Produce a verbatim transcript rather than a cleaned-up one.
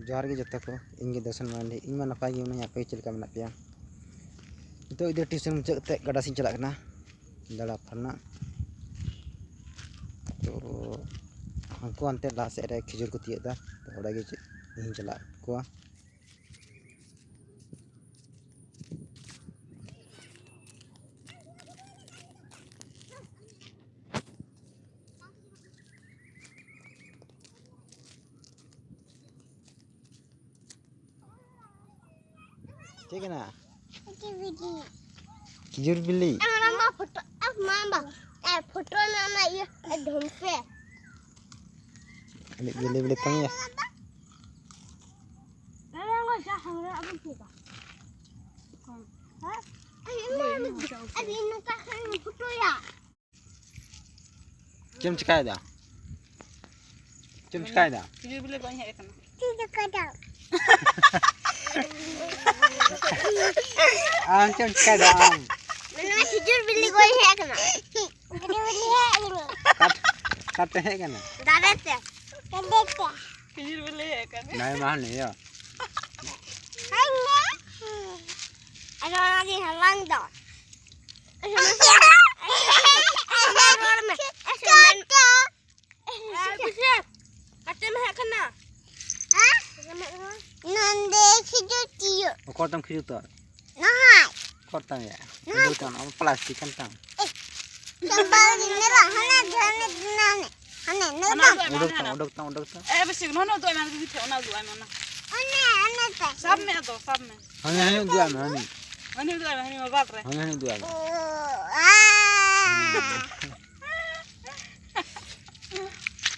ᱡᱚᱦᱟᱨ ᱜᱮ ᱡᱚᱛᱚ ᱠᱚ, ᱤᱧ ᱜᱮ ᱫᱚᱥᱚᱱ ᱢᱟᱨᱟᱱᱰᱤ᱾ ᱤᱧ ᱢᱟ ᱱᱟᱯᱟᱭ ᱜᱮ ᱢᱮᱱᱟᱹᱧ, ᱟᱯᱮ ᱜᱮ ᱪᱮᱫ ᱞᱮᱠᱟ ᱢᱮᱱᱟᱜ ᱯᱮᱭᱟ? ᱱᱤᱛᱚᱜ ᱜᱤᱫᱽᱨᱟᱹ ᱴᱤᱭᱩᱥᱚᱱ ᱢᱩᱪᱟᱹᱫ ᱠᱟᱛᱮ ᱜᱟᱰᱟ ᱥᱮᱫ ᱤᱧ ᱪᱟᱞᱟᱜ ᱠᱟᱱᱟ ᱫᱟᱬᱟ ᱯᱷᱟᱨᱱᱟ᱾ ᱛᱚ ᱦᱟᱱᱠᱩ ᱦᱟᱱᱛᱮ ᱞᱟᱦᱟ ᱥᱮᱫ ᱨᱮ ᱠᱷᱤᱡᱩᱨ ᱠᱚ ᱛᱤᱭᱳᱜ ᱮᱫᱟ, ᱛᱚ ᱚᱸᱰᱮ ᱜᱮ ᱪᱮᱫ ᱤᱧ ᱪᱟᱞᱟᱜ ᱠᱚᱣᱟ᱾ ᱪᱮᱫ ᱠᱟᱱᱟ? ᱠᱷᱤᱡᱩᱨ ᱵᱤᱞᱤ᱾ ᱠᱷᱤᱡᱩᱨ ᱵᱤᱞᱤ᱾ ᱮ, ᱢᱟᱢᱟ, ᱯᱷᱳᱴᱳ, ᱮ, ᱢᱟᱢᱟ, ᱮ, ᱯᱷᱳᱴᱳ ᱨᱮᱱᱟᱜ ᱚᱱᱟ ᱤᱭᱟᱹ, ᱮ, ᱰᱷᱚᱢᱯᱮ᱾ ᱵᱤᱞᱤ, ᱵᱤᱞᱤ, ᱵᱤᱞᱤ ᱛᱟᱢ ᱭᱟ᱾ ᱟᱹᱰᱤ ᱱᱚᱝᱠᱟ ᱠᱷᱟᱱ ᱯᱷᱳᱴᱳᱭᱟ᱾ ᱪᱮᱫ ᱮᱢ ᱪᱮᱠᱟᱭᱮᱫᱟ? ᱪᱮᱫ ᱮᱢ ᱪᱮᱠᱟᱭᱮᱫᱟ? ᱠᱷᱤᱡᱩᱨ ᱵᱤᱞᱤ ᱠᱚᱧ ᱦᱮᱡ ᱟᱠᱟᱱᱟ᱾ ᱪᱮᱫ ᱮᱢ ᱪᱮᱠᱟᱭᱮᱫᱟ? ᱟᱢ ᱪᱮᱫ ᱮᱢ ᱪᱮᱠᱟᱭᱮᱫᱟ ᱟᱢ? ᱢᱮᱱᱢᱮ ᱠᱷᱤᱡᱩᱨ ᱵᱤᱞᱤ ᱠᱚᱧ ᱦᱮᱡ ᱟᱠᱟᱱᱟ᱾ ᱠᱷᱤᱡᱩᱨ ᱵᱤᱞᱤ ᱦᱮᱡ ᱟᱠᱟᱱᱟ᱾ ᱚᱠᱟ-, ᱚᱠᱟᱛᱮ ᱦᱮᱡ ᱟᱠᱟᱱᱟ? ᱫᱟᱨᱮ ᱛᱮ᱾ ᱫᱟᱨᱮ ᱛᱮ᱾ ᱠᱷᱤᱡᱩᱨ ᱵᱤᱞᱤ ᱦᱮᱡ ᱟᱠᱟᱱᱟ᱾ ᱫᱟᱨᱮ ᱢᱟ ᱦᱟᱱᱮ ᱤᱭᱟᱹ᱾ ᱦᱟᱱᱮ᱾ ᱟᱫᱚ ᱚᱱᱟᱜᱤᱧ ᱦᱟᱞᱟᱝ ᱫᱟ᱾ ᱨᱚᱲ ᱢᱮ᱾ ᱟᱨ ᱠᱩᱥᱤ, ᱚᱠᱟᱛᱮᱢ ᱦᱮᱡ ᱠᱟᱱᱟ? ᱦᱮᱸ? ᱚᱠᱟᱛᱮᱢ ᱦᱮᱡ ᱠᱟᱱᱟ? ᱱᱚᱸᱰᱮ ᱠᱷᱤᱡᱩᱨ ᱛᱤᱭᱳᱜ᱾ ᱚᱠᱚᱭ ᱛᱟᱢ ᱠᱷᱤᱡᱩᱨ ᱛᱚ? ᱱᱚᱦᱚᱭ᱾ ᱚᱠᱚᱭ ᱛᱟᱢ ᱭᱟ? ᱱᱚᱦᱚᱭ᱾ ᱠᱷᱤᱡᱩᱨ ᱛᱟᱢ, ᱟᱢ ᱯᱞᱟᱥᱴᱤᱠ ᱠᱟᱱ ᱛᱟᱢ᱾ ᱪᱟᱵᱟ ᱞᱮᱱᱟ, ᱦᱟᱱᱮ ᱫᱷᱟᱨᱮ ᱫᱷᱟᱨᱮ, ᱦᱟᱱᱮ, ᱦᱟᱱᱮ, ᱦᱟᱱᱟ ᱱᱚᱰᱮ᱾ ᱩᱰᱩᱠ ᱛᱟᱢ, ᱩᱰᱩᱠ ᱛᱟᱢ, ᱩᱰᱩᱠ ᱛᱟᱢ᱾ ᱮ, ᱵᱮᱥᱤ, ᱦᱟᱱᱟ ᱩᱫᱩᱜ ᱟᱭ ᱢᱮ, ᱦᱟᱱᱟ ᱩᱫᱩᱜ ᱟᱭ ᱢᱮ, ᱚᱱᱟ᱾ ᱚᱱᱮ, ᱚᱱᱮ ᱛᱮ᱾ ᱥᱟᱵ ᱢᱮ ᱟᱫᱚ, ᱥᱟᱵ ᱢᱮ᱾ ᱦᱟᱱᱮ, ᱦᱟᱱᱮ ᱩᱫᱩᱜ ᱟᱭ ᱢᱮ, ᱦᱟᱱᱮ᱾ ᱦᱟᱱᱮ ᱩᱫᱩᱜ ᱟᱭ ᱢᱮ, ᱦᱟᱱᱮ ᱢᱳᱵᱟᱭᱤᱞ ᱨᱮ᱾ ᱦᱟᱱᱮ, ᱦᱟᱱᱮ ᱩᱫᱩᱜ ᱟᱭ ᱢᱮ᱾ ᱳ, ᱟ᱾